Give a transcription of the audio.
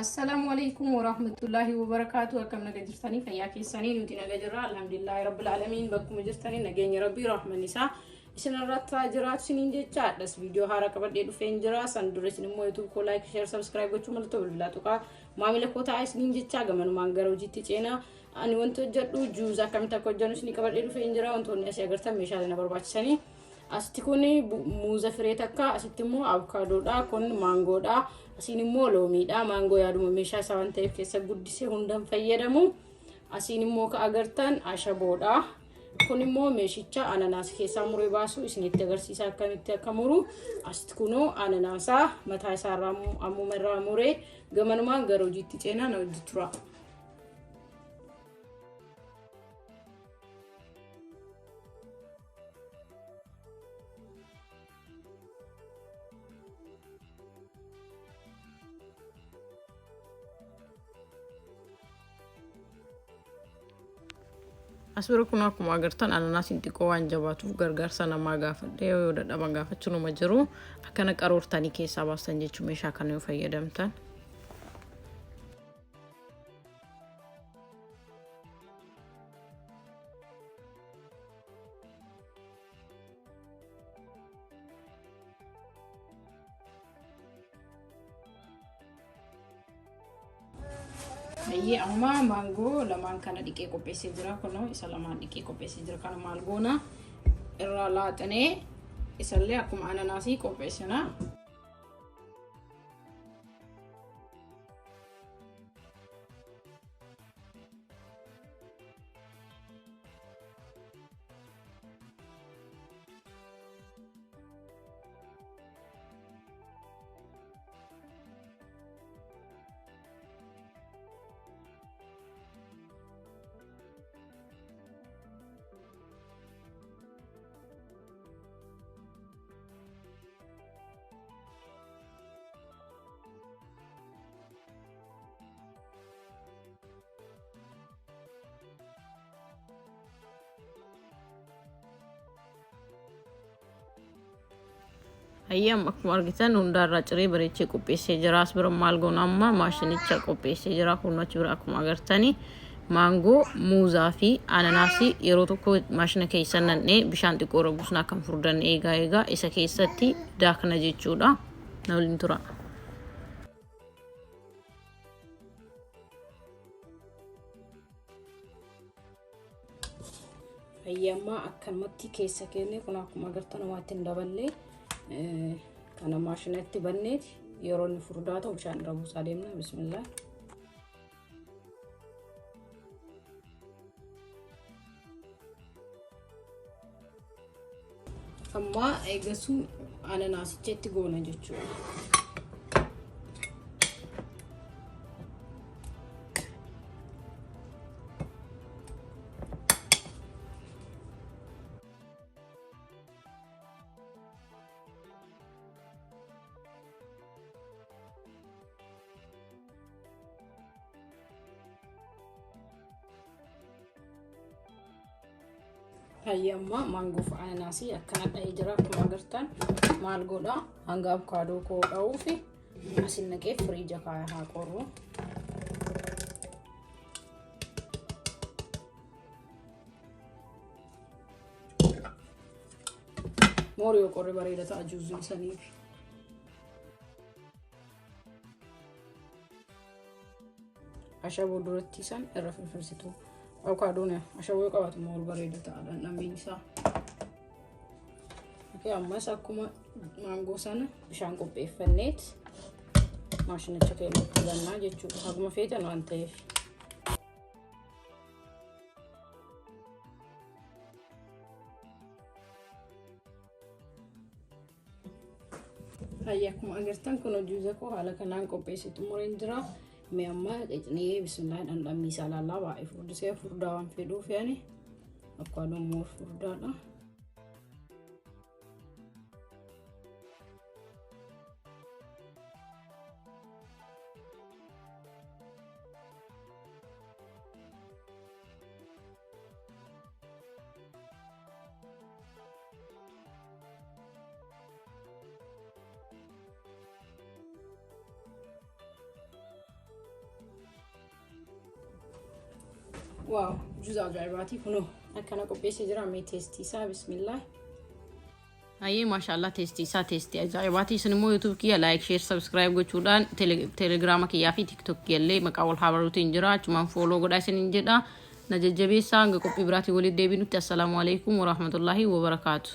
Assalaamu alaikum warahmatullaahi wabarakaatu. Akkam naga jirtanii? Fayyaa keessanii? Nuti naga jirra, alhamdulillaahi rabbil aalamiin. Bakkuma jirtanii nageenya rabbii rahmanni isaa isin irratti haa jiraatu isiniin jecha. Hadhas viidiyoo haaraa qabadhee dhufeen jira. San dura isin immoo YouTube koo like, share, subscribe gochuu mallattoo bilbilaa tuqaa maamila koo ta'aa isiniin jecha. Gamanumaan gara hojiitti ceenaa. Ani wanti hojjedhu juuza akkamitti akka hojjennu isinii qabadhee dhufeen jira. Wantoonni asii agartan meeshaalee na barbaachisanii. Asitti kun muuza firee takka, asitti immoo avokaadoodha, kun maangoodha, asiin immoo loomiidha. Maangoo yaaduma meeshaa isaa waan ta'eef keessa guddisee hundan fayyadamu. Asiin immoo ka agartan ashaboodha. Kun immoo meeshicha ananaas keessaa muree baasu isinitti agarsiisa akkamitti akka muru. Asitti kunoo ananaasaa mataa isaarraa ammuma irraa muree gamanumaan gara hojiitti ceenaa, na hojii tura. As bira kun akkuma agartan ananaasiin xiqqoo waan jabaatuuf gargaarsa namaa gaafadhe. Yoo dadhaban gaafachuun numa jiru. Akkana qaroortanii keessaa baastan jechuun meeshaa kana yoo fayyadamtan. Hayyee, amma maangoo lamaan kana dhiqee qopheessee jira. Kunoo isa lamaan dhiqee qopheessee jira. Kana maal goona? Irraa laaxinee isallee akkuma ananaasii qopheessina. Hayyee, amma akkuma argitan hundaarraa ciree bareechee qopheessee jira. As bira maal goona? Amma maashinicha qopheessee jira. Kun achi bira akkuma agartani maangoo, muuzaa fi ananaasii yeroo tokko maashina keessa nannee bishaan xiqqoo irra buusna. Akkam furdanne eegaa eegaa isa keessatti daakna jechuudha. Na waliin tura. Hayyee, amma akkanumatti keessa kenne. Kun akkuma agartan waatti hin daballee. Kana maashinatti banneeti yeroo inni furdaa ta'u bishaan irra buusaa deemna. Bismillah. Amma eegasuu ananaasicha itti goona jechuudha. Hayyee, amma maangoo fi ananaasii akkana dhahee jira. Akkuma agartan maal godha? Hanga avkaadoo koo dha'uuf asin naqee firiija kaaya, haa qorru. Moori yoo qorre bareeda ta'a juuziin saniif. Ashaboo duratti san irra firfirsitu. Avokaadoon ashaboo yoo qabaatu moor bareeda ta'a dhandhameen isaa. Okay, ammas akkuma maangoo sana bishaan qopheeffanneet maashinicha keenyatti bannaa jechuudha. Haguma feetan waan ta'eef. Hayya, akkuma agartan kun juuza koo haala kanaan qopheessee xumureen jira. Mee amma qicnee, bismillah, dhandhammii isaa laallaa. Baay'ee furdisee furdaa waan fedhuuf yaani avokaadoon moor furdaadha. Wow, juuza ajaa'ibaati. Kunoo akkana qopheessee jira. Mee taste isaa, bismillah. Hayyee, maashaallah, taste isaa taste ajaa'ibaati. Isin immoo YouTube kiyya like, share, subscribe gochuudhaan Telegiraama kiyyaa fi TikTok kiyyallee maqaa wal haa baruutiin jira. Achumaan follow godhaa isiniin jedha. Na jajjabeessaa. Hanga qophii biraatiin walitti deebinutti, assalaamu alaikum warahmatullaahi wabarakaatu.